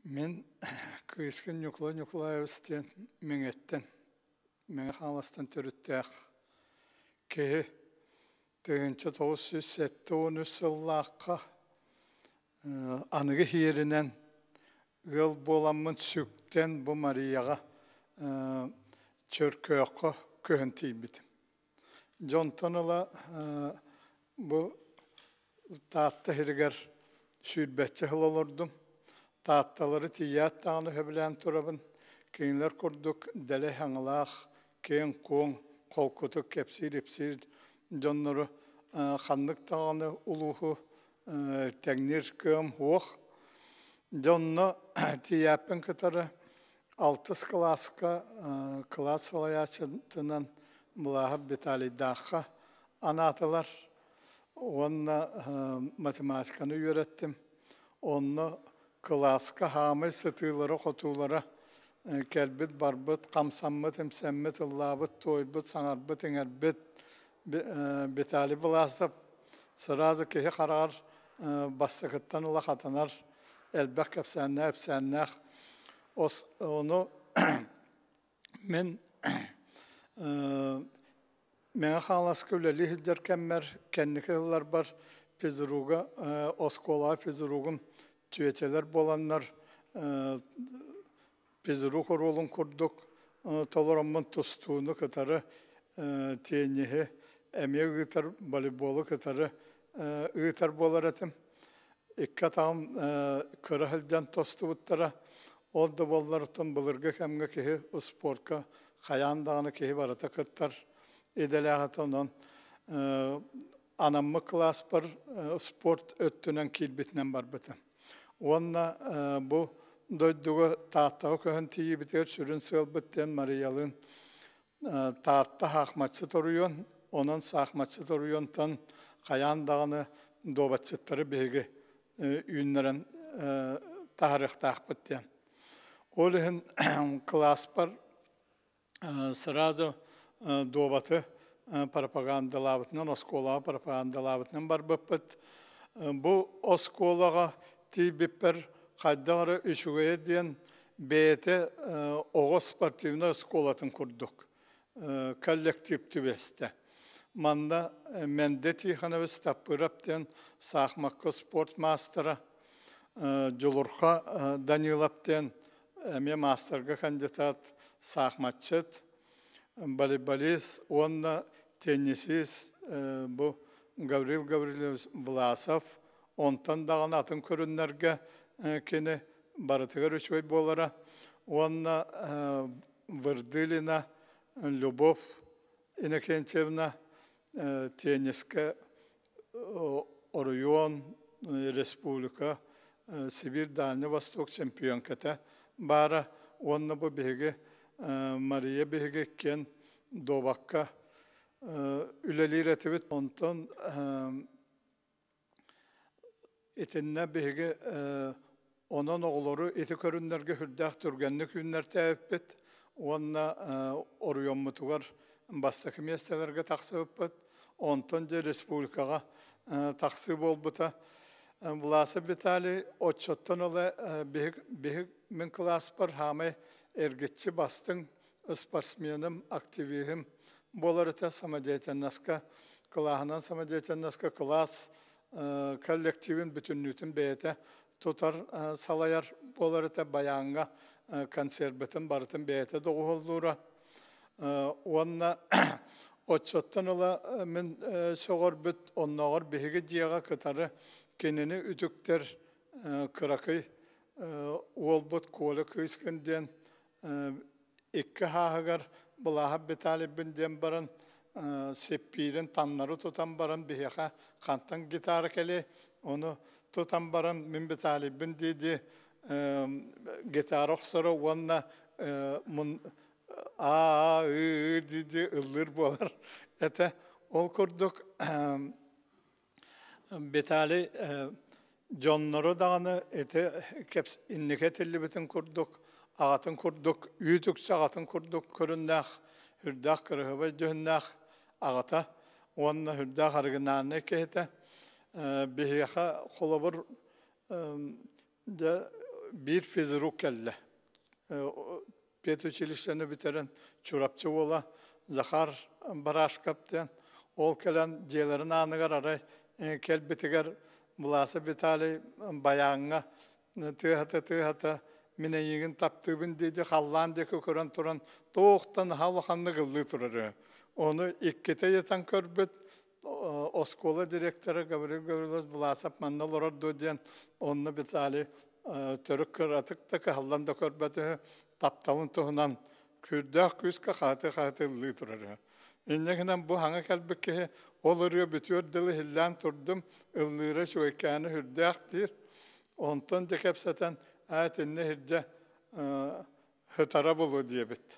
Мин Кыыскын Ньукулай Ньукулаевич диэн Мэҥэттэн, Мэҥэ Хаҥаластан төрүттээх киһи 1973 сыллаахха аныгы иһиэринэн ыал буоламмын сүктэн бу Марияҕа Чөркөөххө көһөн тиийбитим. Дьонтон ыла бу Таатта сиригэр сүүрбэччэ сыл олордум. Таатталары тиийээт даҕаны сөбүлээн турабын. Кинилэр курдук дэлэй хаҥалаах, киэҥ-куоҥ, холкутук кэпсиир-ипсиир дьоннору ханнык даҕаны улууһу тэҥниир кыам суох. Дьонно тиийээппин кытары алтыс кылааска кылаас салайааччытынан Былааһап Виталийдаахха анаатылар уонна математиканы үөрэттим. Онно кылааска хаамай сытыылара-хотуулара кэлбит-барбыт, хамсаммыт-имсэммит, ыллаабыт-туойбут, саҥарбыт-иҥэрбит Виталий Власов сразу киһи хараҕар бастакыттан ыла хатанар элбэх кэпсээннээх-ипсээннээх. Ону мин Мэҥэ Хаҥаласка үлэлии сылдьар кэммэр кэнники сылларбар физруга оскуолаҕа физругум түөтэлэр буоланнар физрук оруолун курдук толороммун тустууну кытары тенниһи эмиэ ыытар, волейболу кытары ыытар буолар этим. Икки атаҕым кыра сылдьан тостубуттара. Ол да буоллар оттон былыргы кэмҥэ киһи спорка хайаан даҕаны киһи барыта кыттар идэлээх этэ. Онон анаммыт кылааспар спорт өттүнэн киирбитинэн барбытым. Уонна бу дойдуга Тааттаҕа көһөн тиийиибитигэр сүрүн сыалбыт диэн Мариялыын Таатта саахматчыт оройуон, онон саахматчыт оройуонтан хайаан даҕаны дуобатчыттары биһиги үүннэрэн таһаарыахтаахпыт диэн. Ол иһин кылааспар сразу дуобаты пропагандалаабытынан, оскуолаҕа пропагандалаабытынан барбыппыт. Бу оскуолаҕа тиийбиппэр хайдах эрэ үчүгэйэ диэн бэйэтэ оҕо спортивнай оскуолатын курдук коллектив түбэстэ. Манна Мэндэ Тихонович Таппыров диэн саахмакка спорт маастара, Дьулурха Данилов диэн эмиэ маастарга кандидат саахматчыт, волейболист уонна теннисист бу Гаврил Гаврильевич Власов, онтон даҕаны атын көрүннэргэ кини барытыгар үчүгэй буолара уонна Вырдылина Любовь Иннокентьевна теннискэ оройуон, республика, Сибирь, Дальний Восток чемпионката баара уонна бу биһиги Мария биһиги иккиэн дуобакка үлэлиир этибит. Онтон Итиннэ биһиги онон оҕолору ити көрүннэргэ сүрдээх түргэнник үүннэртээбиппит уонна оройуоммутугар бастакы миэстэлэргэ тахсыбыппыт. Онтон дьэ республикаҕа тахсыы буолбута. Власов Виталий оччоттон ыла биһиг мин кылааспар хаамай эргиччи бастыҥ спортсменым, активиһым буолар этэ самодеятельноска, кылааһынан самодеятельноска кылаас коллективин бүтүннүүтүн бэйэтэ тутар, салайар буолар этэ, байааҥҥа концербытын барытын бэйэтэ доҕуһуоллуура. Уонна оччоттон ыла мин сөҕөрбүт, оннооҕор биһиги дьиэҕэ кытары кинини үтүктэр кыракый уолбут Коля Кыыскын диэн икки хааһыгар Былааһап Виталийбын диэн баран сиппиирин таннары тутан баран биһиэхэ хантан гитара кэлиэй, ону тутан баран мин Виталийбын дии-дии гитара охсоро уонна аа ыы дии-дии ыллыыр буолар этэ. Ол курдук Виталий дьоннору даҕаны ити инники этиллибитин курдук, аҕатын курдук, үүт үксэ аҕатын курдук көрүннээх, үрдээх кырыһыбай дьүһүннээх аҕата уонна үрдээх оригинальнай киһитэ. Биһиэхэ холобур дьэ Биир физрук кэллэ. Педучилищены бүтэрэн Чурапчы уола Захар Барашков диэн ол кэлэн дьиэлэрин ааныгар арай кэлбитигэр Власов Виталий байааҥҥа тыаһата-тыаһата мин эйигин таптыыбын дии халлаан диэки көрөн туран туохтан наһаа улаханнык ыллыы турар. Ону иккитэ ыйытан көрбүт оскуола директора Гаврил Гаврилович Власов манна олорор дуо диэн онно Виталий төрүт кыратык да кыһаллан да көрбөт үһү тапталын туһунан күүрдээх күүскэ хаһыты-хаһыты ыллыы турар үһү. Инньэ гынан бу хаҥа кэлбит киһи ол ырыа бүтүөр дылы иһиллээн турдум, ыллыыра үчүгэйкээни сүрдээх диир. Онтон дьэ кэпсэтэн, аа итиннэ иһирдьэ сытара буолуо диэбит.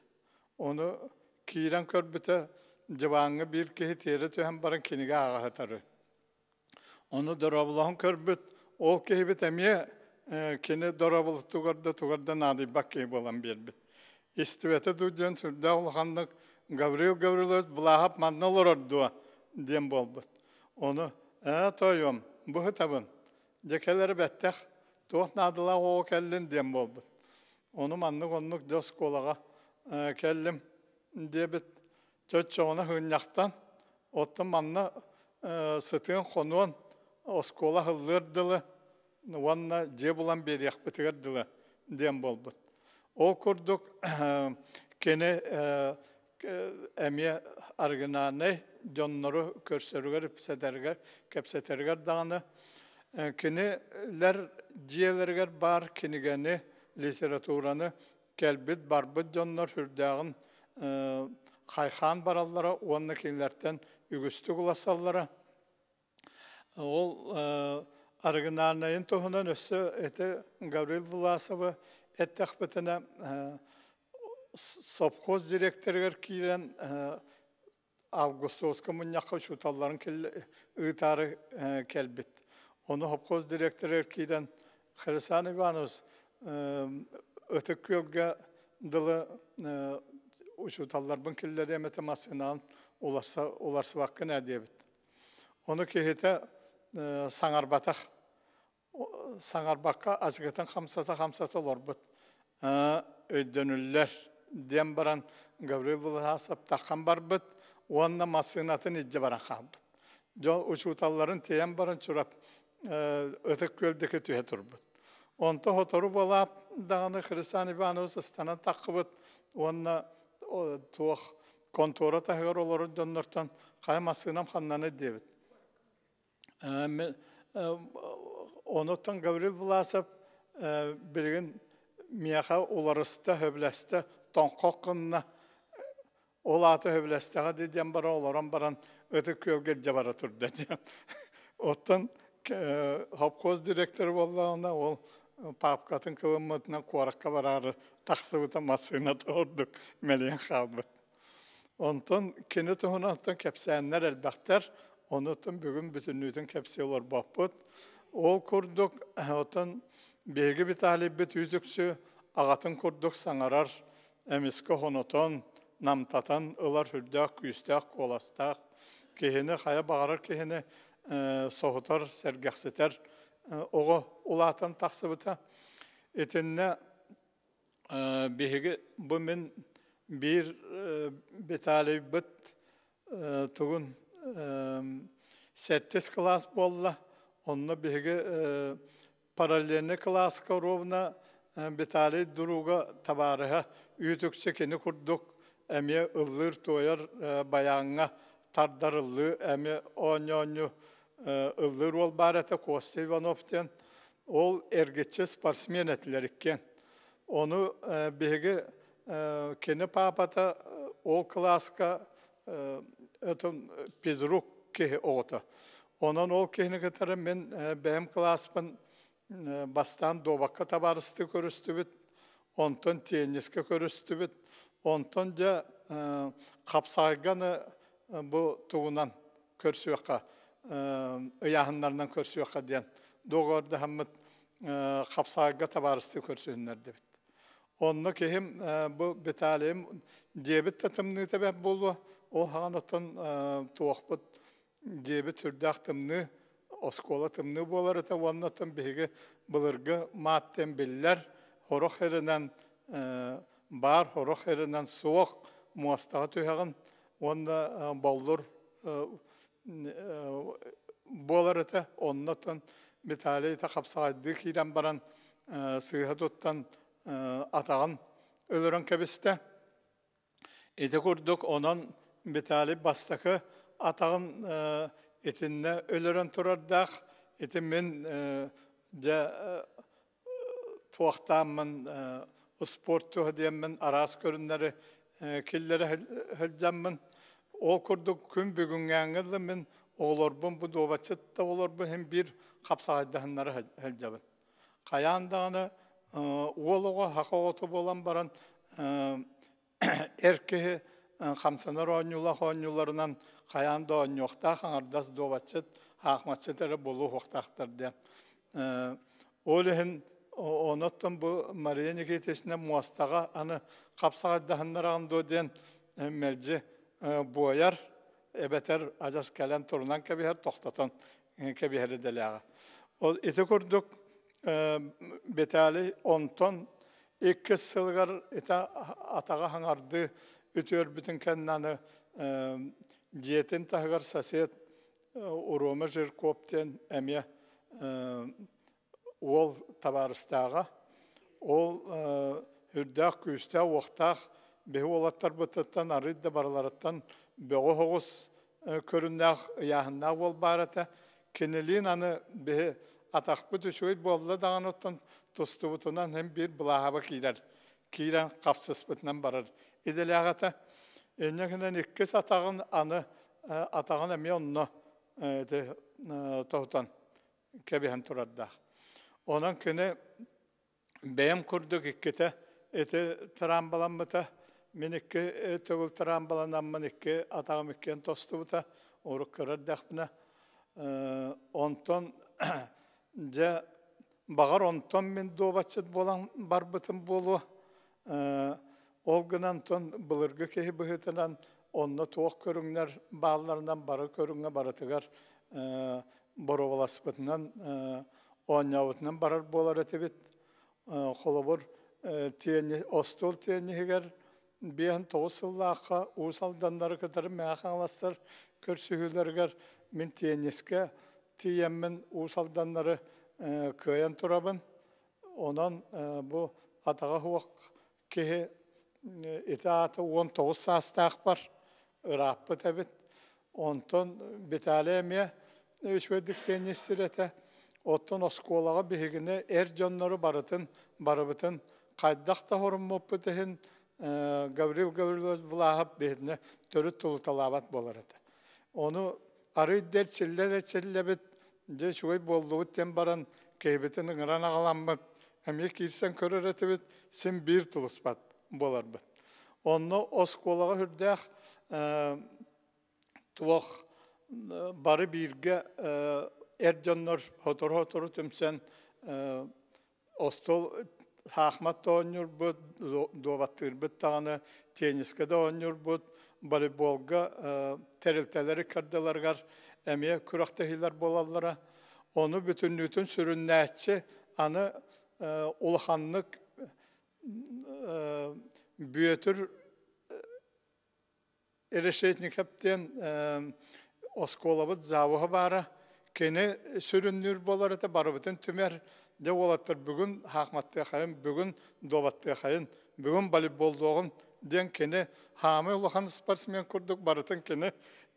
Ону киирэн көрбүтэ, дьыбааҥҥа биир киһи тиэрэ түһэн баран кинигэ ааҕа сытары. Ону дорооболоһон көрбүт, ол киһибит эмиэ кини дорооболотугар да тугар да наадыйбат киһи буолан биэрбит. Истибэтэ дуу диэн сүрдээх улаханнык Гаврил Гаврилович Былааһап манна олорор дуо диэн буолбут. Ону ээ тоойуом, бу сытабын, дьэ кэлэрэ бэттэх, туох наадалаах оҕо кэллин диэн буолбут. Ону маннык оннук дьэ оскуолаҕа кэллим диэбит. Чоччоҕуна сыгынньахтан, оттон манна сытыан-хонуон оскуола аһыллыар дылы уонна дьиэ булан биэриэхпитигэр дылы диэн буолбут. Ол курдук кини эмиэ оригинальнай дьоннору көрсөрүгэр, ипсэтэригэр, кэпсэтэригэр даҕаны кинилэр дьиэлэригэр баар кинигэни, литератураны кэлбит барбыт дьоннор сүрдээҕин хайхаан бараллара уонна кинилэртэн үгүстүк улассаллара. Ол оригинальнайын туһунан өссө ити Гаврил Власовы эттэхпитинэ совхоз директорыгар киирэн августовска мунньахха учууталларын ыытаары кэлбит. Ону совхоз директорыгар киирэн Хрисан Иванович Ытык Күөлгэ дылы учууталларбын киллэриэм этэ массыынаҕын уларсыбаккын ээ диэбит. Ону киһитэ саҥарбатах. Саҥарбакка ачыкытын хамсата-хамсата олорбут. Өйдөнүллэр диэн баран Гаврил Власов таххан барбыт уонна массыынатын илдьэ баран хаалбыт. Дьон учууталларын тиэйэн баран Чурап Ытык Күөл диэки түһэ турбут. Онто сотору буолаат даҕаны Хрисан Иванович ыстанан таххыбыт уонна туох контора таһыгар олорор дьоннортон хайа массыынам ханнаны диэбит. Онуттан Гаврил Власов билигин миэхэ уларыста, сөбүлэстэ, тоҥхох гынна. Ол аата сөбүлэстэҕэ дии диэн баран олорон баран Ытык Күөлгэ илдьэ бара турда диэн. Оттон совхоз директора буоллаҕына ол паапкатын кыбыммытынан куоракка бараары тахсыбыта массыыната ордук мэлийэн хаалбыт. Онтон кини туһунан оттон кэпсээннэр элбэхтэр, онутун бүгүн бүтүннүүтүн кэпсии олорбоппут. Ол курдук, оттон биһиги Виталийбыт үүт-үксү аҕатын курдук саҥарар, эмискэ хонотон, намтатан ылар сүрдээх күүстээх куоластаах киһини, хайа баҕарар киһини соһутар, сэргэхситэр оҕо улаатан тахсыбыта. Итиннэ Биһиги бу мин биир Виталийбыт тугун сэттис кылаас буолла. Онно биһиги параллельный кылааска ровно Виталий друга табаарыһа үүт-үксэ кини курдук эмиэ ыллыыр-туойар байааҥҥа тардар ыллыы эмиэ оонньоонньу ыллыыр уол баар этэ Костя Иванов диэн. Ол эргиччи спортсмен этилэр иккиэн. Ону биһиги кини паапата ол кылааска физрук киһи оҕото. Онон ол киһини кытары мин бэйэм кылааспын бастаан дуобакка табаарыстыы көрүстүбүт, онтон теннискэ көрүстүбүт, онтон дьэ хапсаҕайганы бу тугунан көрсүөххэ, ыйааһыннарынан көрсүөххэ диэн дуогабардаһаммыт хапсаҕайга табаарыстыы көрсүһүннэрдибит. Онно киһим бу Виталийым дьиэбит да тымныыта бэрт буолуо, ол хаҕан оттон туохпут дьиэбит сүрдээх тымныы, оскуола тымныы буолар этэ уонна оттон биһиги былыргы маат диэн биллэр, сорох эринэн баар, сорох эринэн суох муостаҕа түһэҕин уонна боллур буолар этэ. Оннотон Виталий ити хапсаҕайдыы киирэн баран сыыһа туттан атаҕын өлөрөн кэбистэ. Ити курдук онон Виталий бастакы атаҕын итиннэ өлөрөн турардаах. Ити мин дьэ туохтааммын спорт туһа диэммин араас көрүннэри киллэрэ сылдьаммын ол курдук күн бүгүҥҥээҥҥэ дылы мин оҕолорбун бу дуобатчыт да оҕолорбун иһин биир хапсаҕайдаһыннара сылдьабын. Хайаан даҕаны уол оҕо саха оҕото буолан баран эр киһи хамсанар оонньуулаах оонньууларынан хайаан да оонньуохтаах аҥардас дуобатчыт, хаахматчыт эрэ буолуохтаахтар диэн. Ол иһин онуттан бу Мария Никитична муостаҕа аны хапсаҕайдаһыннараҕын дуо диэн мэлдьи буойар эбэтэр адьас кэлэн турунан кэбиһэр, тохтотон кэбиһэр идэлээҕэ. Ол ити курдук Виталий онтон иккис сылыгар ити атаҕа хаҥардыы үтүөрбүтүн кэннэ аны дьиэтин таһыгар сосед Рома Жирков диэн эмиэ уол табаарыстааҕа. Ол үрдээх күүстээх уохтаах биһи уолаттарбытыттан арыый да барыларыттан бөҕө соҕус көрүннээх ыйааһыннаах уол баар этэ. Кинилиин аны биһи атахпыт үчүгэй буолла даҕаны оттон тустубутунан һин биир былааһаба киирэр. Киирэн хапсыспытынан барар идэлээх этэ. Инньэ гынан иккис атаҕын аны атаҕын эмиэ онно ити тоһутан кэбиһэн турардаах. Онон кини бэйэм курдук иккитэ ити тыраамбаламмыта. Мин икки төгүл тыраамбаланаммын икки атаҕым иккиэн тостубута. Урут кыра эрдэхпинэ. Онтон дьэ баҕар онтон мин дуобатчыт буолан барбытым буолуо. Ол гынан онтон былыргы киһи быһыытынан онно туох көрүҥнэр баалларынан бары көрүҥҥэ барытыгар боруобаласпытынан оонньообутунан барар буолар этибит. Холобур, остуол тенниһигэр 59 сыллаахха Уус Алданнары кытары Мэҥэ Хаҥаластар көрсүһүүлэригэр мин теннискэ тиийэммин Уус Алданнары кыайан турабын. Онон бу атаҕа суох киһи ити аата 19 саастаахпар ырааппыт эбит. Онтон Виталий эмиэ үчүгэйдик теннистир этэ. Оттон оскуолаҕа биһигини эр дьоннору барытын барыбытын хайдах да хоруммуппут иһин Гаврил Гаврилович Влахов биһигини төрүт тулуталаабат буолар этэ. Ону арыый да эрчиллэр эрчиллэбит, дьэ үчүгэй буоллубут диэн баран киһибитин ыҥыран аҕаламмыт эмиэ киирсэн көрөр этибит, син биир тулуспат буоларбыт. Онно оскуолаҕа сүрдээх туох бары бииргэ эр дьоннор сотору-сотору түмсэн остуол саахмат да оонньуурбут, дуобаттыырбыт даҕаны, теннискэ да оонньуурбут, волейболга тэрилтэлэри кардаларыгар эмиэ күрэхтэһиилэр буолаллара. Ону бүтүннүүтүн сүрүннээччи аны улаханнык Бүөтүр Решетников диэн оскуолабыт завуһа баара. Кини сүрүннүүр буолар этэ, барыбытын түмэр. Дьэ уолаттар бүгүн хаахматтыахайын, бүгүн дуобаттыахайын, бүгүн волейболлуоҕун диэн кини хаамай улахан спортсмен курдук барытын кини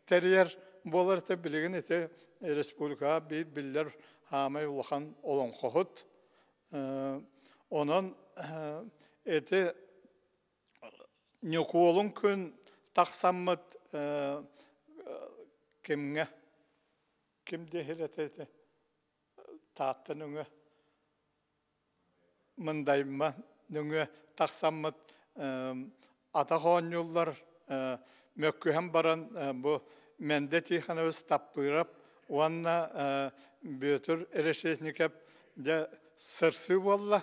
тэрийэр буолар этэ. Билигин ити республикаҕа биир биллэр хаамай улахан олоҥхоһут. Онон ити Ньукуолун күн тахсаммыт кимҥэ ким диэхир этэ ити Таатта нөҥүө Мындайма нөҥүө тахсаммыт атах оонньууллар мөккүһэн баран бу Мэндэ Тихонович Таппыырап уонна Бүөтүр Решетников дьэ сырсыы буолла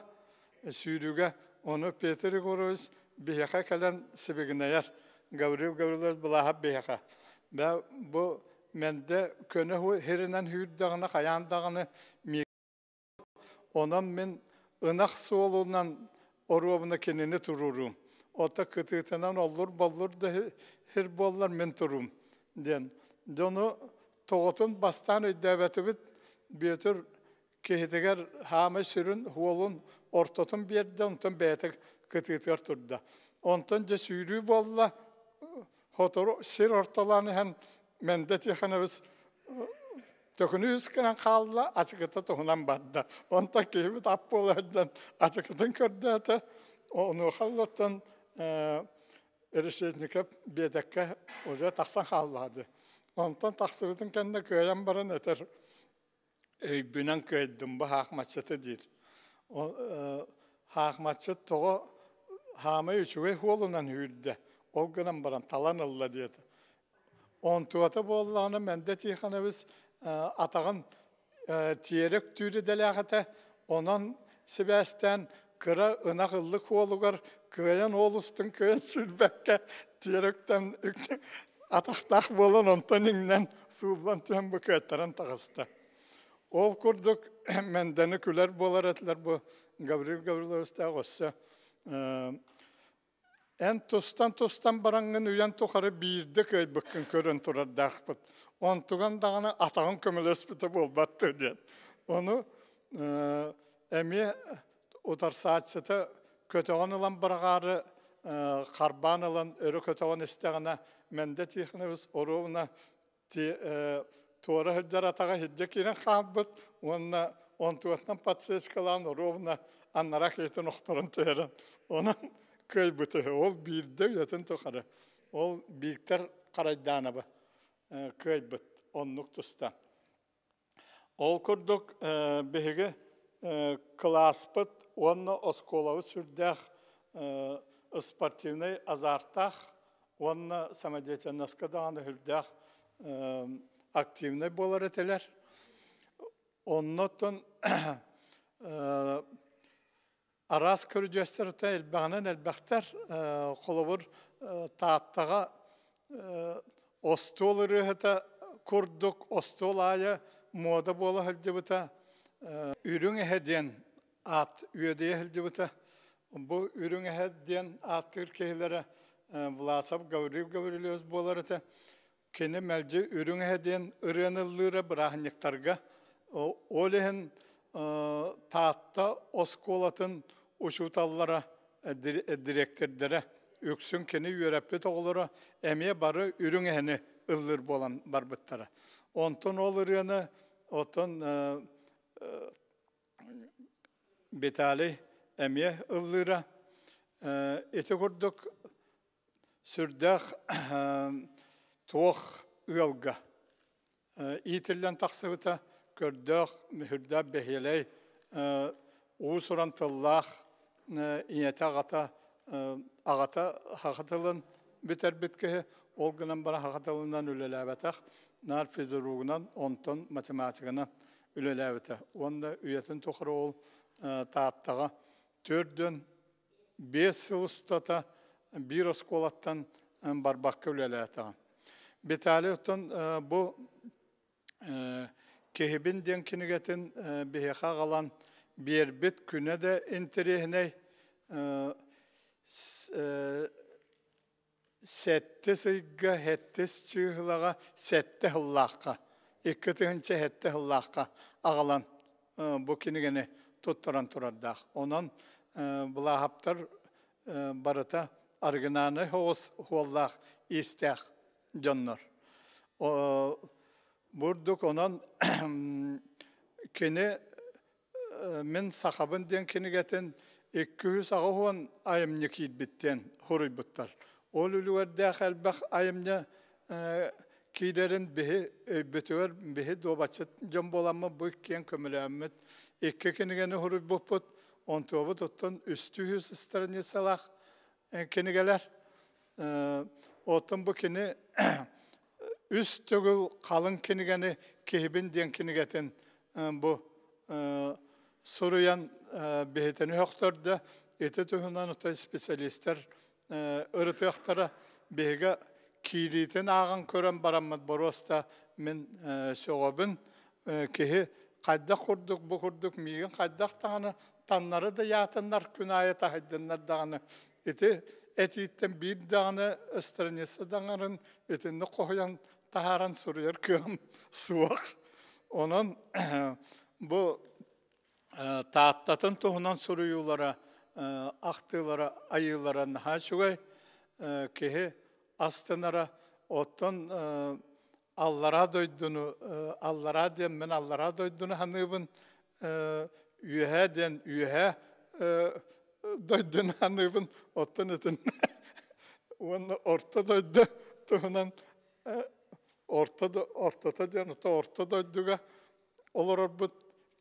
сүүрүүгэ ону Петр Егорович биһиэхэ кэлэн сибигинэйэр Гаврил Гаврилович Былааһап биһиэхэ бэ бу Мэндэ көнө сиринэн сүүрдэҕинэ хайаан даҕаны. Онон мин ынах суолунан оруобуна кинини туруоруум. Ото кытыытынан оллур-боллур да сир буоллар мин туруум диэн. Дьону тоҕотун бастаан өйдөөбөтүбүт. Бүөтүр киһитигэр хаамай сүрүн уолун ортотун биэрдэ, онтон бэйэтэ кытыытыгар турда. Онтон дьэ сүүрүү буолла, сотору сир ортолоон иһэн Мэндэ Тихонович төкүнүс гынан хаалла, ачыкыта туһунан барда. Онтон киһибит ап буола сылдьан ачыкытын көрдөөтө. Онуоха олортон Решетников биэтэккэ уже тахсан хааллаады. Онтон тахсыбытын кэннэ кыайан баран этэр өйбүнэн кыайдым бу хаахмаччыта диир. Хаахмаччыт тоҕо хаамай үчүгэй хуолунан үүрдэ, ол гынан баран талан ылла диэтэ. Онтуата буоллаҕына Мэндэ Тихонович атаҕын тиэрэ үктүүр идэлээх этэ, онон сибээстээн кыра ынах ыллык уолугар кыайан уол устун кыайан сүүрбэккэ тиэрэ үктэн атахтаах буолан онтон иҥнэн сууллан түһэн бу кыаттаран таҕыста. Ол курдук Мэндэни күлэр буолар этилэр бу Гаврил Гавриловичтаах өссө Эн тустан-тустан бараҥҥын үйэн тухары биирдэ кыайбыккын көрөн турардаахпыт. Онтуган даҕаны атаҕын көмөлөспүтэ буолбат дуо диэн. Ону эмиэ утарсааччыта көтөҕөн ылан быраҕаары харбаан ылан өрө көтөҕөн истэҕинэ Мэндэ Тихонович оруобуна туора сылдьар атаҕа иһирдьэ киирэн хаалбыт уонна онтугаттан подсечкалаан оруобуна аннараа киһитин охторон түһэрэн онон кыайбыт үһү. Ол биирдэ үйэтин тухары ол Бииктэр Харайдаанаба кыайбыт оннук туста. Ол курдук биһиги кылааспыт уонна оскуолабыт сүрдээх спортивнай азартаах уонна самодеятельноска даҕаны сүрдээх активнай буолар этилэр. Оннотон араас көрүдьүөстэр элбэҕинэн элбэхтэр. Холобур, Тааттаҕа остуол ырыаһыта курдук остуол аайы муода буола сылдьыбыта. Үрүҥ эһэ диэн аат үөдэйэ сылдьыбыта. Бу Үрүҥ эһэ диэн ааттыыр киһилэрэ Власов Гаврил Гаврильевич буолар этэ. Кини мэлдьи Үрүҥ эһэ диэн ырыаны ыллыыра бырааһынньыктарга. Ол иһин Таатта оскуолатын учууталлара, дириэктэрдэрэ, үксүн кини үөрэппит оҕолоро эмиэ бары Үрүҥ эһэни ыллыыр буолан барбыттара. Онтон ол ырыаны оттон Виталий эмиэ ыллыыра. Ити курдук сүрдээх туох ыалга иитиллэн тахсыбыта көрдөөх, мүһүрдээх бэһиэлэй, уус-уран тыллаах ийэтэ аҕата аҕата саха тылын бүтэрбит киһи, ол гынан баран саха тылынан үлэлээбэтэх, наар физругунан, онтон математиканан үлэлээбитэ. Уонна үйэтин тухары ол Тааттаҕа 45 сыл устата биир оскуолаттан барбакка үлэлээтэҕим. Виталий оттон бу «Киһибин» диэн кинигэтин биһиэхэ аҕалан биэрбит күнэ да интэриэһинэй. Сэттис ыйга сэттис чыыһылаҕа сэттэ сыллаахха, 2007 сыллаахха аҕалан бу кинигэни туттаран турардаах. Онон Былааһаптар барыта оригинальнай соҕус суоллаах иистээх дьоннор. Бурдук онон кини Мин сахабын диэн кинигэтин 280 айымньы киирбит диэн суруйбуттар. Ол үлүгэрдээх элбэх айымньы киирэрин биһи өйбүтүгэр биһи дуобатчыт дьон буоламмыт бу киэҥ көмөлөөммүт икки кинигэни суруйбуппут. Онтуобут оттон үстүү страницалаах кинигэлэр. Оттон бу кини үс төгүл халыҥ кинигэни «Киһибин» диэн кинигэтин бу суруйан биһитэни сөхтөрдө. Ити туһунан отой специалистар ырытыахтара. Биһиги киириитин ааҕан көрөн бараммыт боруоста мин сөҕөбүн. Киһи Хайдах курдук бу курдук миигин хайдах даҕаны таннары да яатыннар, күн аайы таһайдыннар даҕаны ити этииттэн биир даҕаны страница даҥарын итинник хоһуйан таһааран суруйар кыаҕым суох. Онон бу Тааттатын туһунан суруйуулара, ахтыылара, айыылара наһаа үчүгэй, киһи астынара. Оттон аллараа дойдуну, аллараа диэн мин аллараа дойдуну саныыбын, үөһээ диэн үөһээ дойдуну саныыбын, оттон итин уонна орто дойду туһунан орто ортото диэн орто дойдуга олорорбут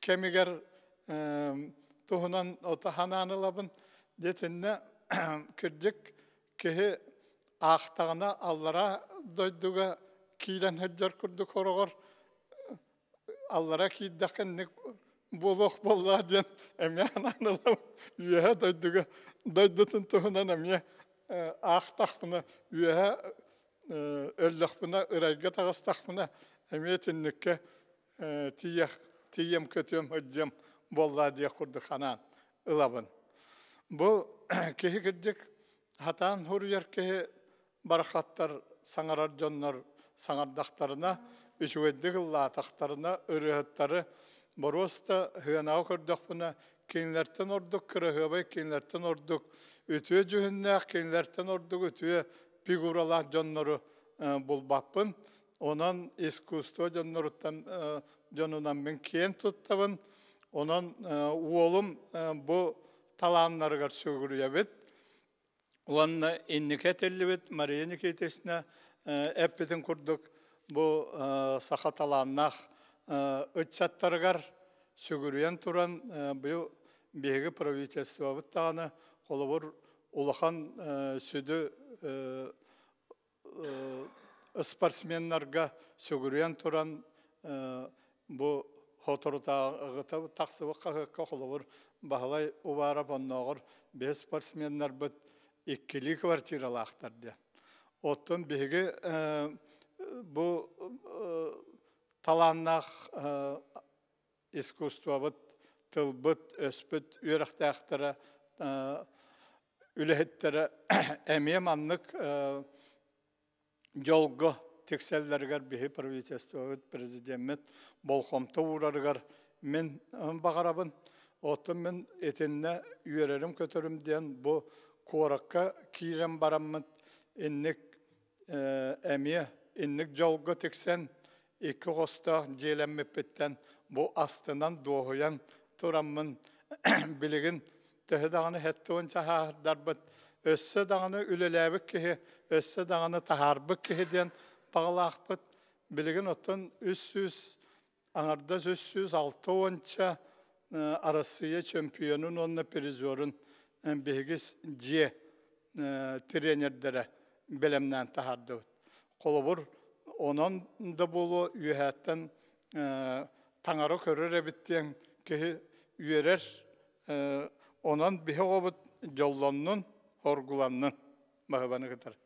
кэмигэр туһунан ото ханаан ылабын. Дьэ кырдьык киһи аахтаҕына аллараа дойдуга киирэн сылдьар курдук хороҕор аллара киирдэххэ инник буолуох буоллаа диэн эмиэ анаан ылабын. Үөһэ дойдуга дойдутун туһунан эмиэ аахтахпына үөһэ өллөхпүнэ ырайга таҕыстахпына эмиэ итинниккэ тиийэх тиийэм көтүөм сылдьыам буоллаа диэх курдук анаан ылабын. Бу киһи кырдьык хатаан суруйар киһи барахаттар саҥарар дьоннор саҥардахтарына, үчүгэйдик ыллаатахтарына ырыаһыттары боруоста сыанаҕа көрдөхпүнэ кинилэртэн ордук кыраһыабай, кинилэртэн ордук үтүө дьүһүннээх, кинилэртэн ордук үтүө фигуралаах дьоннору булбаппын. Онон искусство дьонноруттан дьонунан мин киэн туттабын. Онон уолум бу талааннарыгар сүгүрүйэбит. Уонна инники этиллибит Мария Никитична эппитин курдук бу саха талааннаах ыччаттарыгар сүгүрүйэн туран бу биһиги правительствобыт даҕаны холобур улахан сүдү спортсменнарга сүгүрүйэн туран бу соторутааҕыта тахсыбыт хаһыакка холобур Баһылай Уваров оннооҕор биһи спортсменнарбыт иккилии квартиралаахтар диэн. Оттон биһиги бу талааннаах искусствобыт, тылбыт, өспүт үөрэхтээхтэрэ, үлэһиттэрэ эмиэ маннык дьолго тиксэллэригэр биһи правительствобыт, президеммит болҕомто уурарыгар мин баҕарабын. Оттон мин итиннэ үөрэрим-көтөрүм диэн бу куоракка киирэн бараммыт инник эмиэ инник дьолго тиксэн икки хостоох дьиэлэммиппиттэн бу астынан дуоһуйан тураммын билигин төһө даҕаны хэттуон чаһаардарбыт өссө даҕаны үлэлээбит киһи өссө даҕаны таһаарбыт киһи диэн баҕалаахпыт билигин оттон 300 аҥардас 360-ча Арассыыйа чөмпүйүөнүн уонна призерун биһиги дьиэ тренердэрэ бэлэмнээн таһаардыбыт. Холобур, онон да буолуо үөһээттэн таҥара көрөр эбит диэн киһи үөрэр. Онон биһи оҕобут дьоллоннун, оргуланнын баһыбаны кытары.